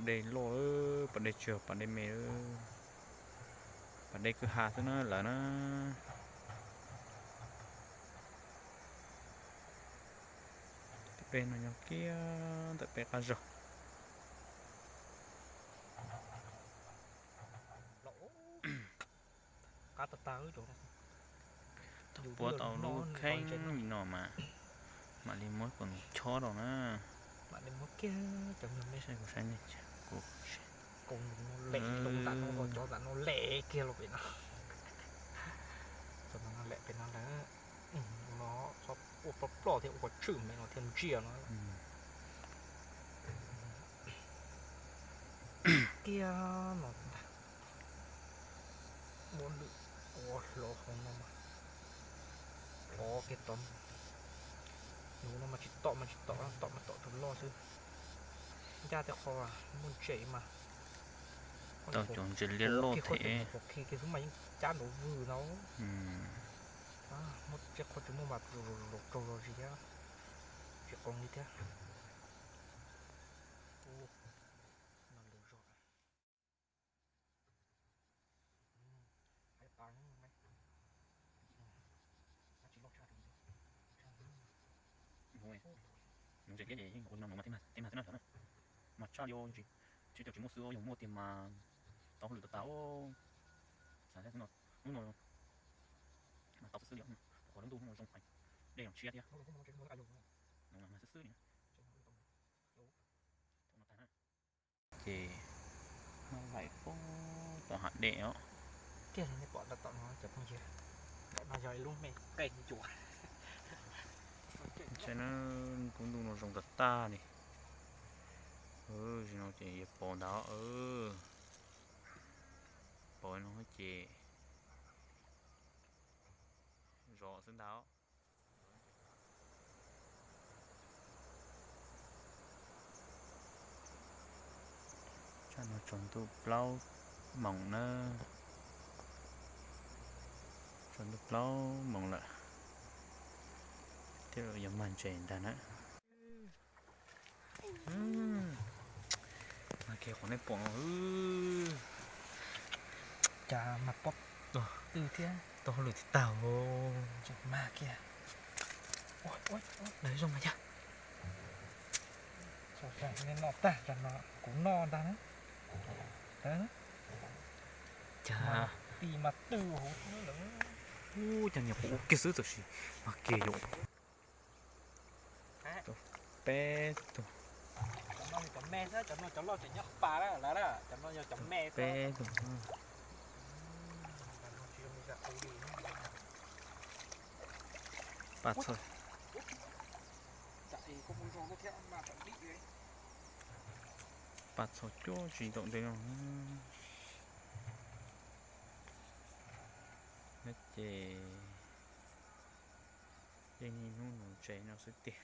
Dej loj, pas dej tsis yog pas dej me, pas dej kwj ha xwb na lawm na. Tej peb no nyob kiag ntawm peb qab zog. Thaum puab tau lub kheeb li no mas mam li muab kuv chob rau na. Kuv saib ne, kuv lem ntawm no, cov ntawm no lem kiag los pem no. Cov ntawm no lem pem no lawm. No txhob ua ploj ploj thiab, ua qhov tshwj me no thiaj ntsiag no. Kiag no ntag. Muab lwm ua hlo hauv no mas pov kiag tod. Nuv no mas tsis tom mas tsis tom, tom mas tom tus loj xwb. Ncaj tej qho muaj ntses mas tau cov ntses liab loj thiab. Pov khi kiag xwb mas yeej cab nrov vwg no. Muaj tej qho tsis muaj mas zaum zaum zog zis thiab, tsis qoos li thiab. Nuv ntses liab ces yeej ua li no nuv mas thiaj mag xwb na. Mas tshaj li tsis, tsis muaj xwb, yog muaj tiag mas tau hauj lwm tag tag. Xav tias hnub no mas tau xwb xwb li, pom qhov lub ntuj hnub no zoo heev, dej los tshiab thiab. Nuv mas mag xwb xwb li. Ces noj laim poob tom hav dej os. Kiag li nej pom rau tom no cov phooj ywg, ntawm no yog ib lub me qee ncua. Saib na, lub ntuj no zoo tag tag li. Zaum no ces yuav pov ntag. Pov no ces zov xwb ntag. Tsam no tsaus ntuj plaub moos na, tsaus ntuj plaub moos lawm, thiaj yuav mag ntses ntag na. Mag kiag qhov nej pom no. Cas mag pob tw thiab tau hauj lwm tsis tag. Tseem mag kiag. Daws zoo mas yog. Noj tag, kuv noj ntag na. Cas pi mas tw hauv xwb lawm. Ub, cas niag kuv ua kiag xwb tab sis mag kiag yom. Peb tug. Cov no cov me xwb, cov no cov loj tseem nyob pas lawm, cov no yog cov me xwb. Peb tug. Pas txog, pas txog cuaj tsis ntaum ntej no. Ces yeej niaj hnub nuv ntses no xwb tiag.